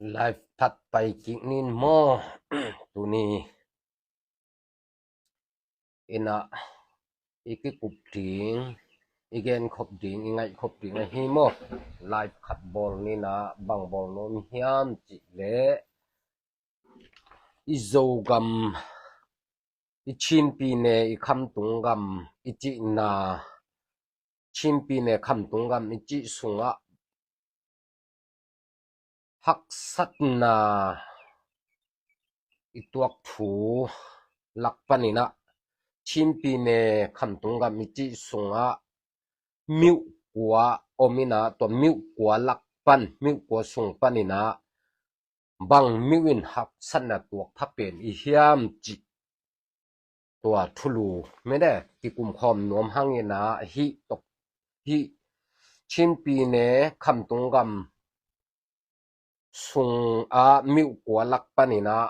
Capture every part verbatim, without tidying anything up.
Live phat pai kik nin maw? Tuni ina i kikup ding, i genkhop ding, i ngaihkhop ding ahi maw? Live khat bawl nina, bang bawl nuam hiam cih leh i Zogam, i Chinpi ne, i Khamtung gam i cihna, Chinpi ne Khamtung gam i cih sungah haksatna i tuak thu lak paninah, Chinpi ne Khamtung gam i cih sungah miuh kua om inah, tua miuh kua lak pan, miuh kua sung paninah bang miuh in haksatna tuak pha pen i hiam cih tua thulu mede kikumkhawm nuam hangina, hih tok, hih Chinpi ne Khamtung gam sungah miuh kua lak paninah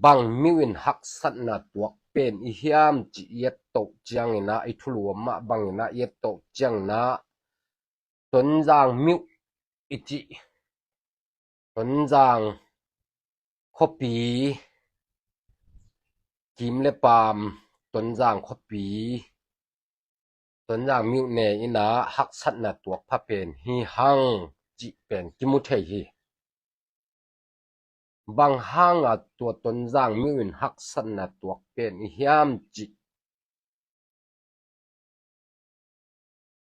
bang miuh in haksatna tuak pen i hiam cih i et toh cianginah, i thulu mah banginah i et toh cianginah, Tonzang miuh i cih, Tonzang khuapi, Kim le Pam, Tonzang khuapi, Tonzang miuh ne inah haksatna tuak pha pen hi hang cih pen kimu thei hi. Bang hanga tua Tonzang miuh in haksatna tuak pen i hiam cih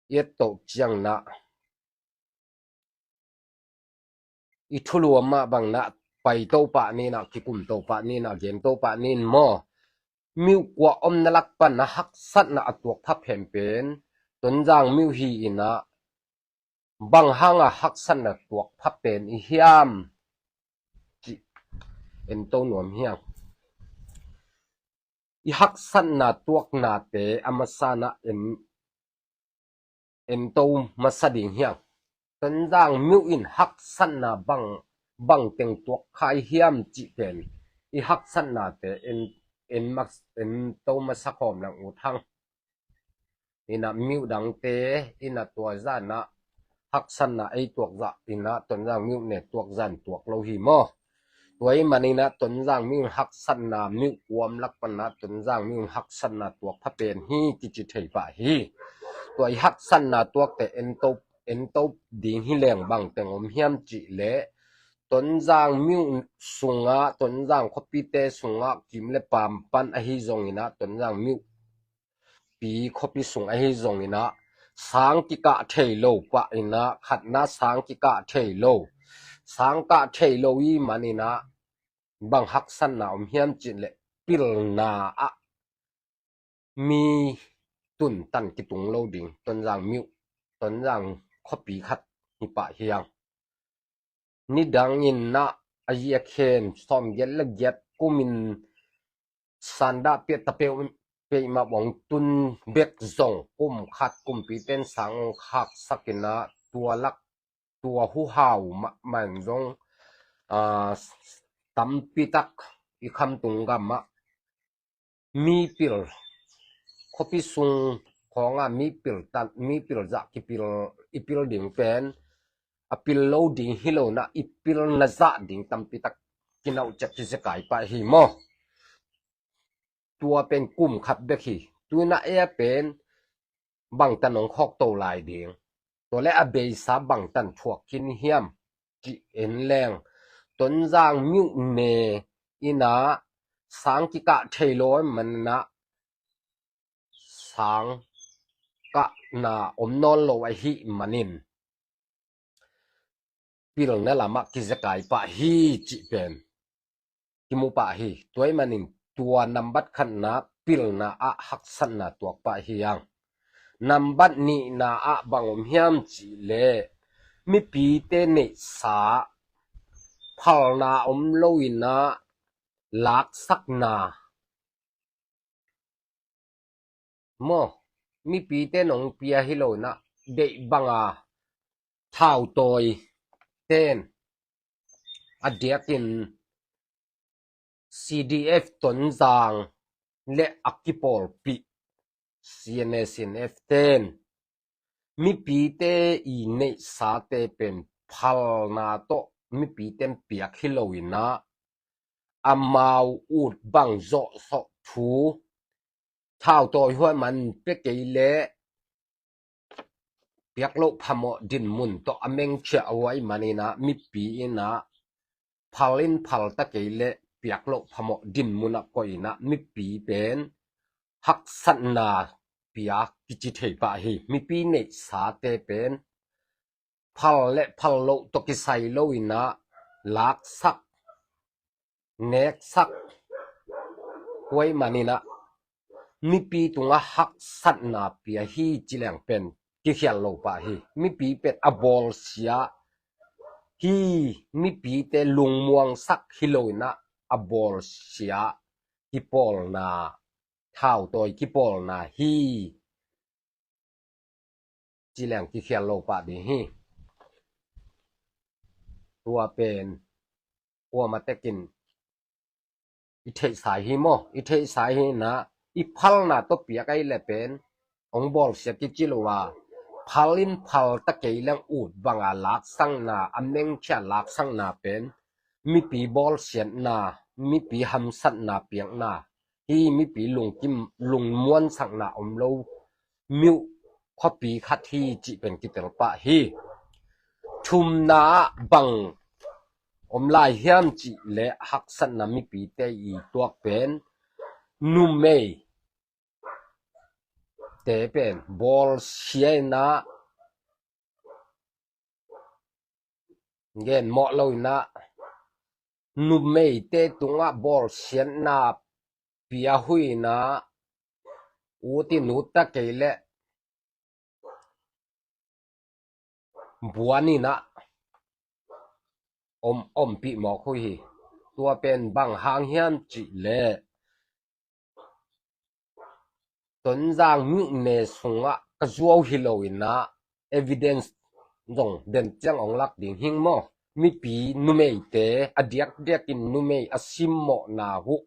i et toh cianginah, i thulu mah banginah pai to pah ninah, kikum to pah ninah, gen to pah nin maw? Miuh kua omna lak panah haksatna a tuak pha pen pen Tonzang miuh hi inah, bang hanga haksatna tuak pha pen i hiam cih en to nuam hiam? I haksatna tuaknate a masana en, en to masa ding hiam? Tonzang miuh in haksatna bang, bang teng tuak kha i hiam cih pen i haksatnate en, en, mas, en to masa khawm lang ut hang. Inah miuh dangte inah tua zanah haksatna ei tuak zah inah Tonzang miuh ne tuak zan tuak lo hi maw? Tua i maninah Tonzang miuh haksatna, miuh kua om lak panah Tonzang miuh haksatna tuak pha pen hi kici thei pah hi. Tua i haksatna tuakte en to, en to ding hi leng bang teng om hiam cih leh, Tonzang miuh sungah, Tonzang khuapite sungah, Kim le Pam pan ahi zonginah, Tonzang miuh pi khuapi sung ahi zonginah, sang kikah thei lo pah inah, khatna sang kikah thei lo, sang kah thei lo i maninah bang haksatna om hiam cih leh, pilna ah mi tun tan kitung lo ding Tonzang miuh, Tonzang khuapi khat hi pah hiang. Nidangin ah a ziak hen sawmgiat le giat kumin sandah piatta peuh, peimah bawng tun bek zong kum khat kumpite in sang hong khaksak inah tua lak, tua huhau mahmah in zong, aa, tampitak i Khamtung gamah mipil, khuapi sung khawngah mipil tan, mipil zah kipil, i pil ding pen a pil lo ding hi lo inah, i pilna zah ding tampitak kinauh ciah kizekai pah hi maw? Tua pen kum khat bek hi. Tuinah ei a pen bangtan hong khawk to lai ding, tua le a beisa bangtan thuak khin hiam cih en leng, Tonzang miuh ne inah sang kikah thei lo i maninah, sang kahna om nawn lo ahih manin pilna lamah kizekai pah hi cih pen kimu pah hi. Tua i manin tua nambat khatna pilna ah haksatna tuak pah hi ang. Nambat nihna ah bang om hiam cih leh, mipite neihsa phalna om lo inah laksakna maw? Mipite nong pia hi lo inah, deih banga thautawi ten a diakin C D F Tonzang le a kipawlpih C N A, C N F ten mipite i neihsate pen phalna tawh mipite in piak hi lo in ah, amau ut bang zawhsawh thu, thau tawi huai man pia kei leh piak loh phamawh dinmun tawh a mengkhia a huai man in ah, mipi in ah phal in phal ta kei leh piak loh phamawh dinmun ah koih in ah, mipi pen haksatna pia kici thei pah hi. Mipi neihsate pen phal le phal loh tawh kisai lo in ah laksak, neksak, huai man in ah mipi tungah haksatna pia hi ci leng pen kikhial lo pah hi. Mipi pen a bawlsia hi, mipite lungmuangsak hi lo in ah a bawlsia kipawlna, thau tawi kipawlna hi ci leng kikhial lo pah ding hi. Tua pen kuamah tekin i theihsa hi maw? I theihsa hi in ah, i phalna tawh piak ahih leh pen hong bawlsia kici lo a, phal in phal ta kei leng ut banga laksakna, a mengkhia laksakna pen mipi bawlsiatna, mipi hamsatna piakna hi. Mipi lungkim, lungmuansakna om lo mi uh khuapi khat hi cih pen kitel pah hi. Thumna ah bang om lai hiam cih leh haksatna mipite i tuak pen numeite pen bawlsia in ah, gen mawh lo in ah, numeite tungah bawlsiatna pia uh hi in ah, ut in ut ta kei leh buan in ah om, ompih mawk uh hi. Tua pen bang hang hiam cih leh Tonzang myone sungah ka zuau hi lo in ah evidence zong den ciang hong lak ding hing maw? Mipi numeite, a diakdiakin numei a simmawhna uh,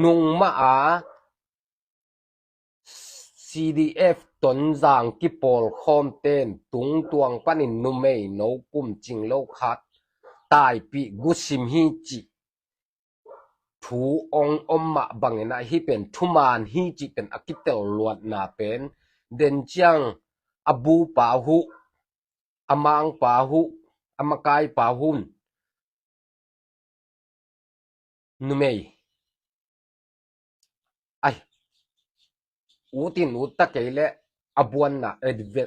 nungmah a C D F Tonzang kipawlkhawmte in tungtuang panin numei no kum cing lo khat taipih gusim hi cih thu hong om mah bangin ah, hih pen thuman hi cih pen a kitel luatna pen, den ciang a bupa uh, a mangpa uh, a makaipa uh, numei, ai, ut in ut ta kei leh a buanna, eh,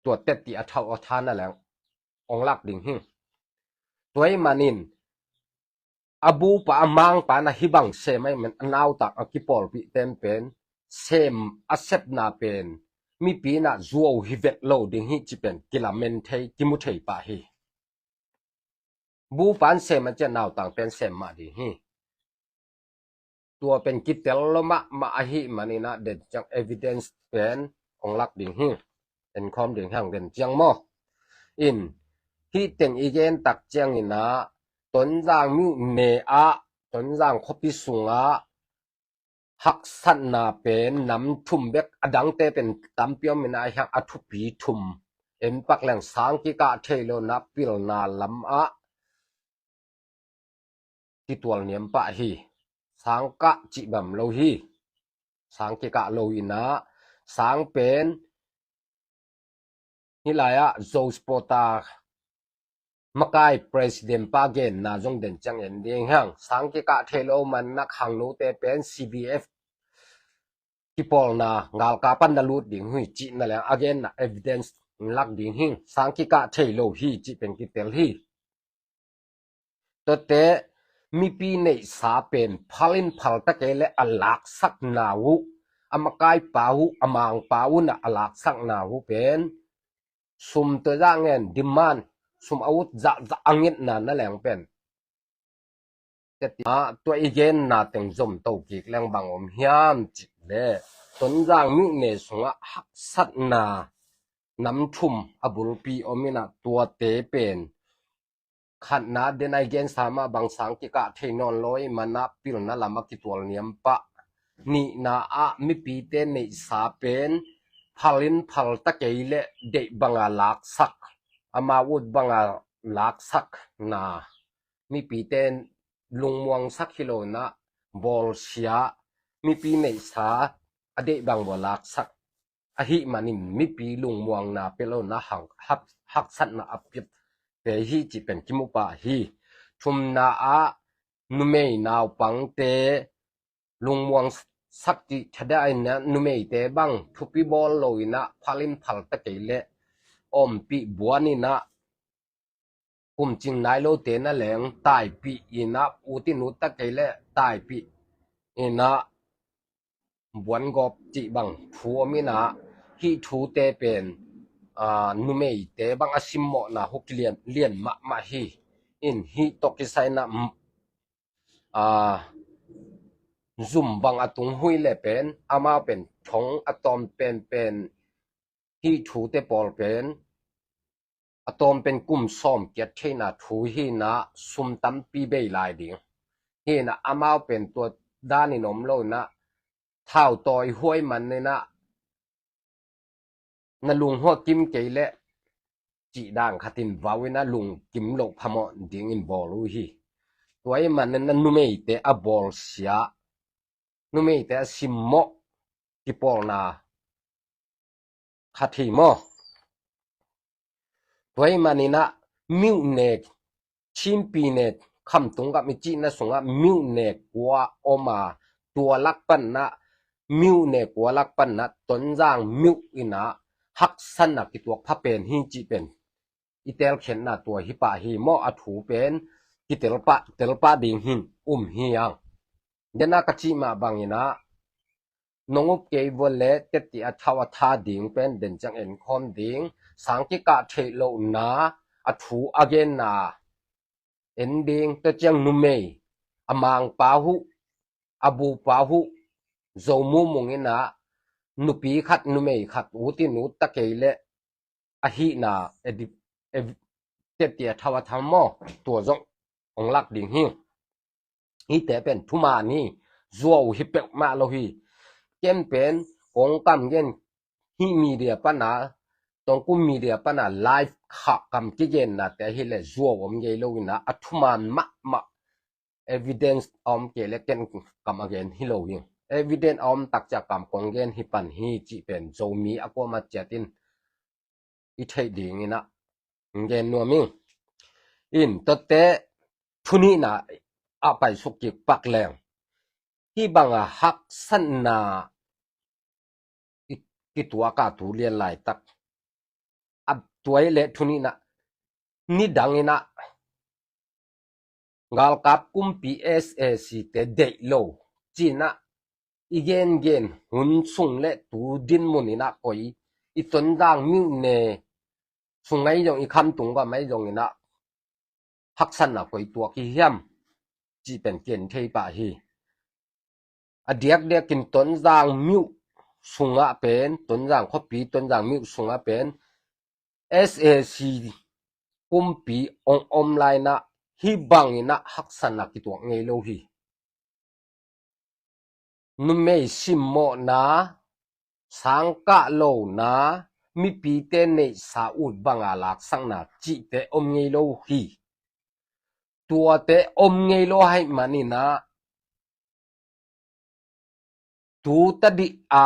tua teti a thau a thana leng hong lak ding hi. Tua ahih manin a bupa, a mangpa in ah hih bang sem ahih man a nautak a kipawlpihte in pen sem a sepna pen mipi in ah zuau hi vet lo ding hi cih pen kilamen thei, kimu thei pah hi. Bupa in sem a ciah nautak pen sem mah ding hi. Tua pen kitel lo mahmah ahih manin ah den ciang evidence pen hong lak ding hi. Enkhawm ding hi hang den ciang maw? In, hih teng i gen tak ciangin ah Tonzang myone ah, Tonzang khuapi sungah haksatna pen nam thum bek, a dangte pen tampi om in ah, hiang a thupi thum en pak leng sang kikah thei lo in ah pilna lamah kitual niam pah hi. Sang kah cih bang lo hi. Sang kikah lo in ah, sang pen hih lai-ah Zo supporter makai president pa genna zong den ciang en ding hi hang. Sang kikah thei lo man nak hang note pen C D F kipawlna galkap ah na lut ding uh hi cihna leng a genna evidence lak ding hi. Sang kikah thei lo hi cih pen kitel hi. Tuate mipi neihsa pen phal in phal ta kei leh a laksakna uh, a makaipa uh, a mangpa uh in ah a laksakna uh pen sum tua zah ngen, demand, sum a ut zahzah a ngetna na leng pen, tua i genna teng zom to kik leng bang om hiam cih leh, Tonzang myone sungah haksatna nam thum a bulpi om in ah, tuate pen khatna, den a i gensa mah bang sang kikah thei nawn lo ahih man ah pilna lamah kitual niam pah. Nihna ah mipite neihsa pen phal in phal ta kei leh deih banga laksak, amau ut banga laksakna, mipite lungmuangsak hi lo in ah, bawlsia, mipi neihsa a deih bang bawh laksak ahih manin mipi lungmuangna pia lo in ah, hak-, hak-, haksatna a piate hi cih pen kimu pah hi. Thumna ah numei naupangte lungmuangsak cih thadah in ah, numeite bang thupi bawl lo in ah, phal in phal ta kei leh ompih buan in ah, kumcing nai lote na leng taipih in ah, ut in ut ta kei leh taipih in ah, buan gawp cih bang thu om in ah, hih thute pen, aa, numeite bang a simmawhna huk lian, lian mahmah hi. In hih tawh kisai in ah, m-, aa, zum bang a tung hui leh pen, amau pen thong a tawm penpen, hih thute pawl pen a tawm pen kum sawm kiat theihna thu hi in ah, sum tampi bei lai ding hi in ah, amau pen tua dan in om lo in ah, thau tawi huai man in ah, na lunghuak kim kei leh cih dan khat in vau in ah, lungkim loh phamawh dingin bawl uh hi. Tua ahih manin ah numeite a bawlsia, numeite a simmawh kipawlna khat hi maw. Tua ahih manin ah, miuh nek, Chinpi nek, khamtung gam i cihna sungah miuh nek kua om a, tua lak pan ah, miuh nek kua lak pan ah, Tonzang miuh in ah haksatna kituak pha pen hi cih pen i telkhiatna tua hi pah hi maw. A thu pen kitel pah, tel pah ding hi in um hi hang. Dena ka cih mah bangin ah, nong up kei vua leh, teti a thau a tha ding pen den ciang en khawm ding. Sang kikah theih lohna a thu a genna en ding. Tua ciang numei, a mangpa uh, a bupa uh, Zo Mumung in ah, nupi khat numei khat ut in ut ta kei leh, ahihna, edi-, ev-, teti a thau a tha maw, tua zong ong lak ding hi. Hihte pen thuman hi, zuau hi peuhmah lo hi. Ken pen kong kam gen, hih media pan ah, Tongkum media pan ah live khah kam kigennate hi leh zuau om ngei lo in ah, a thuman mahmah evidence a om kei leh ken kam a gen hi lo hi. Evidence a om tak ciang kam kong gen hi pan hi cih pen Zomi a kuamah ciat in i theih dingin ah gen nuam ing. In tuate, thu nihna ah paisuk kik pak leng, hih banga haksatna i, kituak a tu lian laitak, a tua ahih leh thu nihna, nidang in ah galkap kumpi SAC te deih lo ci-in ah i gengen hun sung leh tu dinmun in ah koi, i Tonzang miuh ne sung ahi zong, i khamtung gam ahi zongin ah haksatna koi tuak hi hiam cih pen ken thei pah hi. A diakdiakin Tonzang miuh sungah pen, Tonzang khuapi, Tonzang miuh sungah pen SAC kumpi ong om lai-in ah hih bangin ah haksatna kituak ngei lo hi. Numei simmawhna, sangkah lona, mipite neihsa ut banga laksakna cihte om ngei lo hi. Tuate om ngei lo ahih manin ah, tu tadih a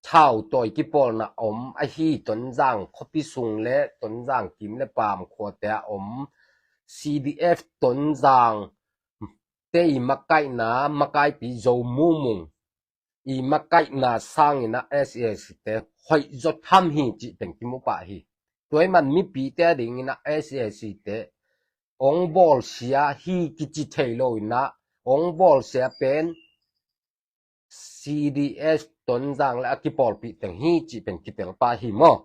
thautawi kipawlna om ahi Tonzang khuapi sung leh Tonzang kim leh paam khuate a om CDF Tonzang te i makaihna, makaipi Zo Mumung i makaihna sangin ah SAC te hoih zaw tham hi cih teng kimu pah hi. Tua ahih man mipite adingin ah SAC te ong bawlsia hi kici thei loin ah, ong bawlsia pen CDF Tonzang leh a kipawlpih teng hi cih pen kitel pah hi maw.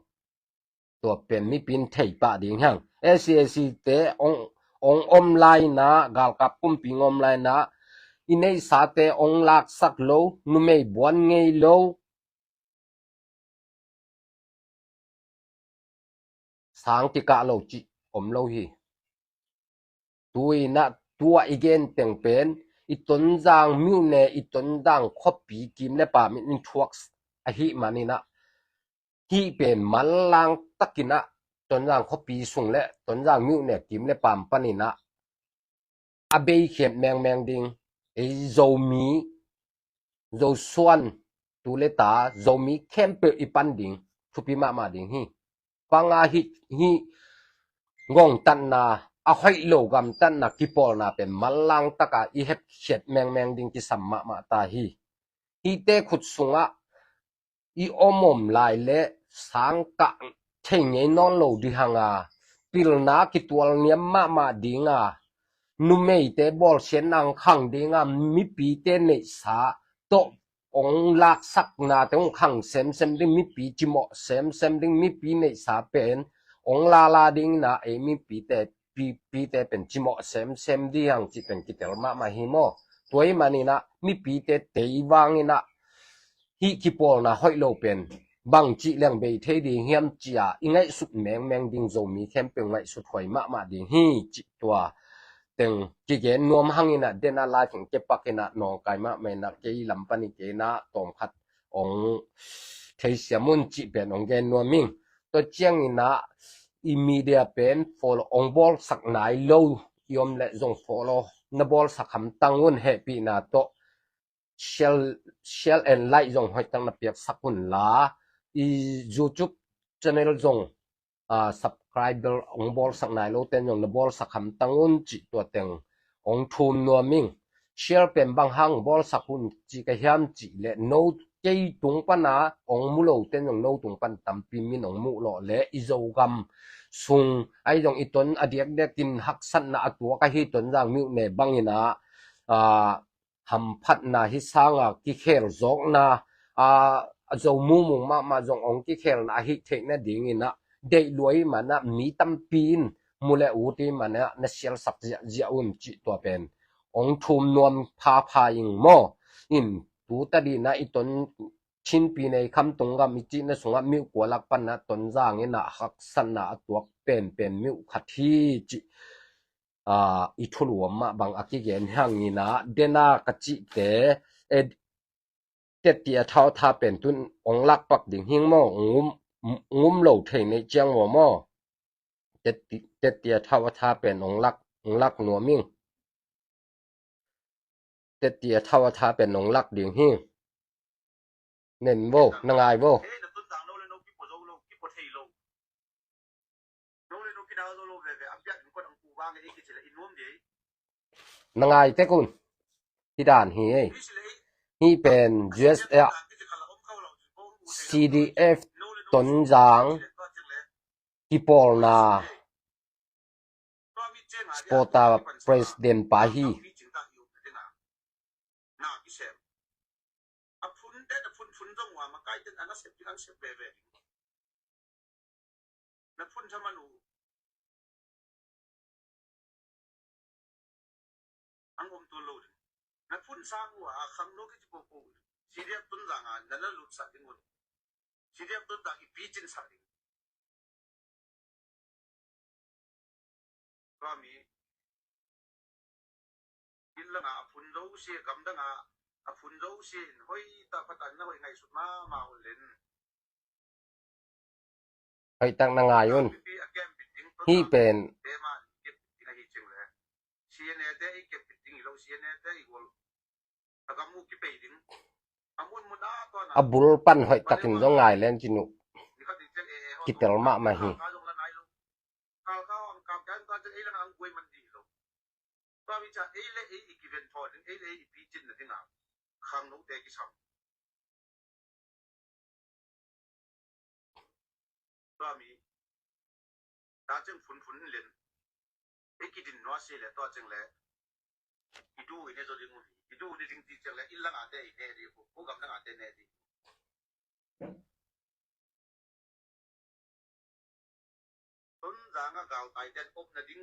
Tua pen mipi in thei pah ding hi hang. SAC te ong, ong om lai-in ah, galkap kumpi ong om lai-in ah, i neihsate ong laksak lo, numei buan ngei lo, sang kikah lo cih om lo hi. Tu-in ah tua i gen teng pen i Tonzang miuh ne, i Tonzang khuapi kim leh paam in thuak ahih manin ah, hih pen manlang takin ah Tonzang khuapi sung le Tonzang myone kim le pam panin ah a beikhiat mengmeng ding, ei Zomi, Zosuan, tu le ta, Zomi khempeuh i pan ding thupi mahmah ding hi. Bang a hih, hih ngongtatna, a hoih lo gamtatna kipawlna pen manlang taka i hepkhiat mengmeng ding kisam mahmah ta hi. Hihte khut sungah i om om lai le sang kah thei ngei nawn lo ding hang a, pilna kitual niam mahmah ding a, numeite bawlsiatna ang khang ding a, mipite neihsa tawh ong laksaknate ong khang semsem ding, mipi cimawh semsem ding, mipi neihsa pen ong lala ding in ah, ei mipite, pi-, pite pen cimawh semsem ding hang cih pen kitel mahmah hi maw. Tua ahih manin ah mipite tei vangin ah hih kipawlna hoih lo pen bangci leng bei thei ding hiam ci-a i ngaihsut mengmeng ding, Zomi khempeuh ngaihsut huai mahmah ding hi cih tua teng kigen nuam hangin ah, den a live in kepak in ah, nawngkai mahmah in ah, kei lam pan i kei in ah tawmkhat ong theisiam un cih pen ong gen nuam ing. Tua ciangin ah i media pen follow ong bawlsak nai lo i om le zong follow na bawlsak hamtang un, hehpihna tawh share, share and like zong hoihtak na piaksak un la, i YouTube channel zong, ah, subscriber ong bawlsak nai lo ten zong na bawlsak hamtang un cih tua teng ong thum nuam ing. Share pen bang hang bawlsak un cih ka hiam cih le, no, kei tung pana ong mu lo ten zong no tung pan tampi min ong muh lawh le, i Zogam sung ahi zong i Ton a diakdiak in haksatna a tuak ahi Tonzang myone bangin ah, ah, hamphatna hi sanga kikhel zawkna, a, a Zo mumung mahmah zong ong kikhelna ahi theih nadingin ah, deih lua ahih man ah mi tampi in mu le ut ahih man ah na sialsak ziahziah un cih tua pen ong thum nuam phapha ing maw. In tu tadin ah i Ton Chin pi nei kham tung gam i cihna sungah myone kua lak pan ah Tonzang in ah haksatna a tuak penpen myone khat hi cih, ah, i thulu om mah bang a kigen hangin ah, den a ka cihte, eh, tetti a thau a tha pen tun ong lak pak ding hing maw, ngum, ngum lo thei neih ciang maw maw. Tetti, tetti a thau a tha pen ong lak, ong lak nuam ing. Tetti a thau a tha pen ong lak ding hing. Nen vo, na ngai vo. Na ngai tek un. Hi dan hi ei. Hi pen U S A C D F Tonzang kipawlna supporter president pa hi. Na phun thaman uh. Ang om tul lo ding. Na phun sang uh a khang lo kici popo. Siriak tun zang a na na lut sa ding un. Siriak tun zang i picin sa ding. Kami. Inn langa a phun zo si, gam danga a phun zo si, in hoi ta patan na hoi ngai sut ma ma un len. Hoihtak na ngai un. Hi pen. A bul pan hoihtakin zong ngai len cin uh. Kitel mahmah hi. Tua mi ca ei le ei i kiven thaw ding, ei le ei i picin na dingah khang note kisam. Tua mi ta ceng funfun len. Ei kidin nua si le tua ceng le. I du i ne zo ding uh hi. I du i ne ding ti ceng le. I langate i ne ding uh. Ku gam langate ne ding. Tonzang a galtai ten op na ding.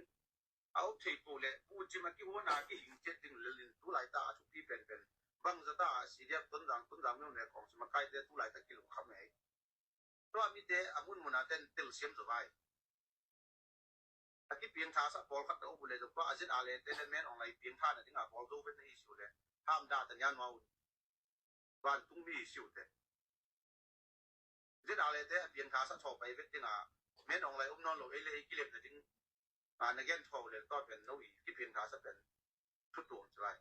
A op thei po le. Pu cim a kihuana kihing cet ding lelin. Tulai ta a thupi penpen. Bang zata a si diak Tonzang, Tonzang mi ne kong sima kaite tulai ta kilung kham ngei. Tua mite a munmuna ten telsiam zo vai. A kipiangtha sa pawlkhat a upu le zong tua a zin a le te le men ong lai piangtha na dinga pawl zo vet na hi siu le. Ham da ta nian mau. Van tung mi hi siu te. Zin a le te a piangtha sa thaw pai vet dinga. Men ong lai um nawn lo, ei le ei kilemna ding. A, na gen thaw le tawh pen no i kipiang tha sa pen thu tuang ci lai.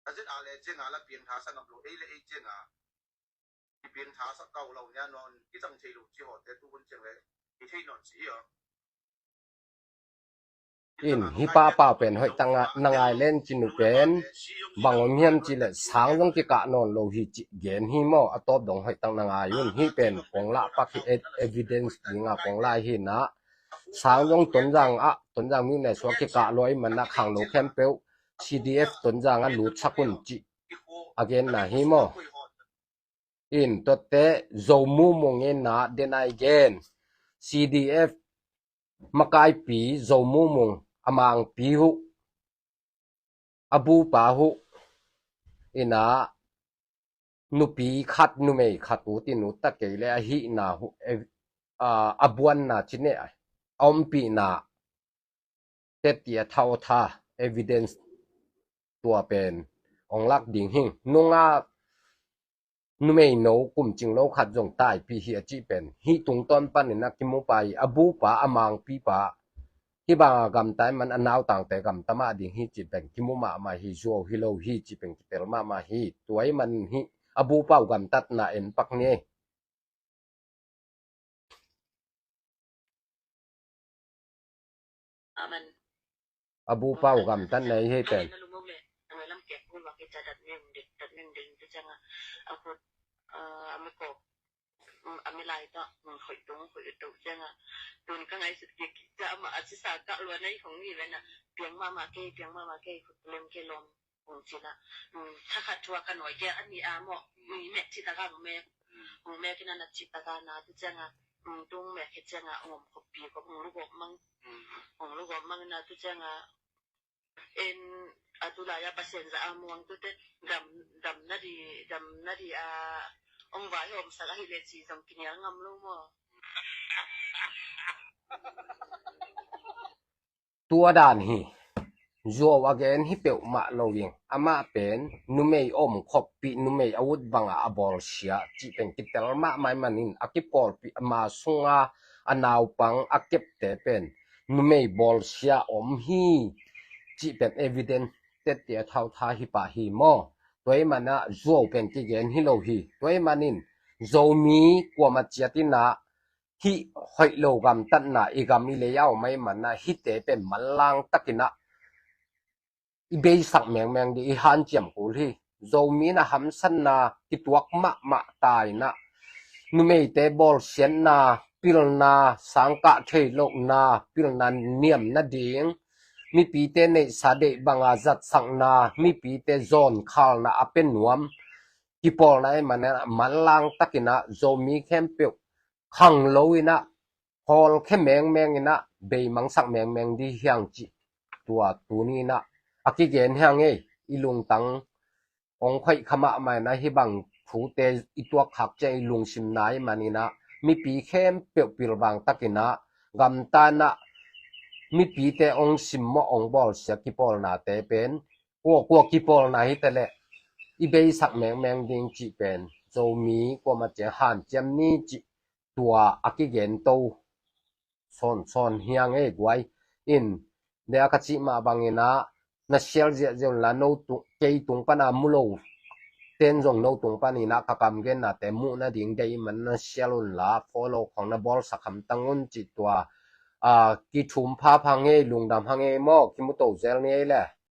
A zet a le cianga la piang tha sa ngam lo, ei le ei cianga kipiang tha sa kau lo nia nawn kicang thei lo ci hawte tu hun ciang le i thei nawn ci hi aw. In hih pahpau pen hoih tak na ngai len cin uh pen bang om hiam cih leh sang zong kikah nawn lo hi cih gen hi maw? A tawp dong hoih tak na ngai un. Hih pen kong lah pak hi, e- evidence dinga kong lah hi na. Sang zong Tonzang ah, Tonzang mi ne suak kikah lua i man na khangno khempeuh C D F Tonzang ah lutsak un cih a genna hi maw? In tuate Zo Mumung in na, den ai gen, C D F makaipi Zo Mumung, a mangpi huh, a bupa huh, ina nupi khat numei khat uh tin uh ta kei le ahihna huh, e- a, a buanna cine a ompihna teti a thau tha evidence tua pen ong lak ding hing. Nunga numei no kum cing lo khat zong taipi hi a cih pen hih tungtawn panin a kimupa i a bupa a mangpipa hih banga gamta i man a nautangte gamta mah ding hi cih pen kimu mahmah hi, zuau hi lo hi cih pen kitel mahmah hi. Tua i man hih a bupa uh gamtatna en pak ni. Amen. A bupa uh gamtatna i hei pen. A mi lai ta, khoih tung khoih tung cianga. Tun ka ngai sut kik ta ama a sisa ka lua nai hong ni vena. Piang mama ke, piang mama ke, khut lem ke lom. Hong cina. Thakhat thua ka noi ke ani a mo. Mek cita ka mek. Hong mek ina na cita ka na tu cianga. Tung mek ke cianga. Hong om kopi ko hong lugop mang. Hong lugop mang na tu cianga. En a tu la ya Pasian za a muang tu te dam, dam na di, dam na di a ong vai om sa ka hi le ci zong kinial ngam lo mo. Tua dan hi. Zuau a gen hi peuhmah lo ing. Amah pen numei om khoppih, numei a ut banga a bawlsia cih pen kitel mahmah i manin a kipawlpih ama sunga a naupang a kepte pen numei bawlsia om hi cih pen evidence tette a thautha hi pah hi maw? Tua i manah zuau pen kigen hi lo hi. Tua i manin Zomi kuama ciatinah hih hoih lo gamtatna i gam i lei a om a i manah hihte pen manlang takinah i beisak mengmeng dih, i hanciam kul hi. Zomi na hamsanna kituak mahmah ta inah numeite bawlsiatna, pilna, sangkah thei lohna, pilna niam nading, mipite neihsa deih banga zatsakna, mipite zawnkhalna a pe nuam kipawlna i manah manlang takinah Zomi khempeuh khang lo inah hawlkhia mengmeng inah beimangsak mengmeng dih hiang cih tua tuni inah a kigen hiang ei. I lungtang ong khoih kha mahmah inah hih bang thute i tuak khak ciang i lungsim nai man inah mipi khempeuh pilvang takinah gamta inah mipite ong simmawh ong bawlsia kipawlnate pen kua kua kipawlna hi teleh i beisak mengmeng ding cih pen Zomi kuama ciang hanciam ni cih tua a kigento sawnsawn hiang ei guai. In de a ka cih mah banginah na share ziahziah unla, no tung, kei tung pana mu lo ten zong no tung paninah ka kam gennate muh nading deih i man na share unla, follow khong na bawlsak hamtang un cih tua a kithum phapha ngei, lungdam ha ngei maw? Kimuto zel ni ei le.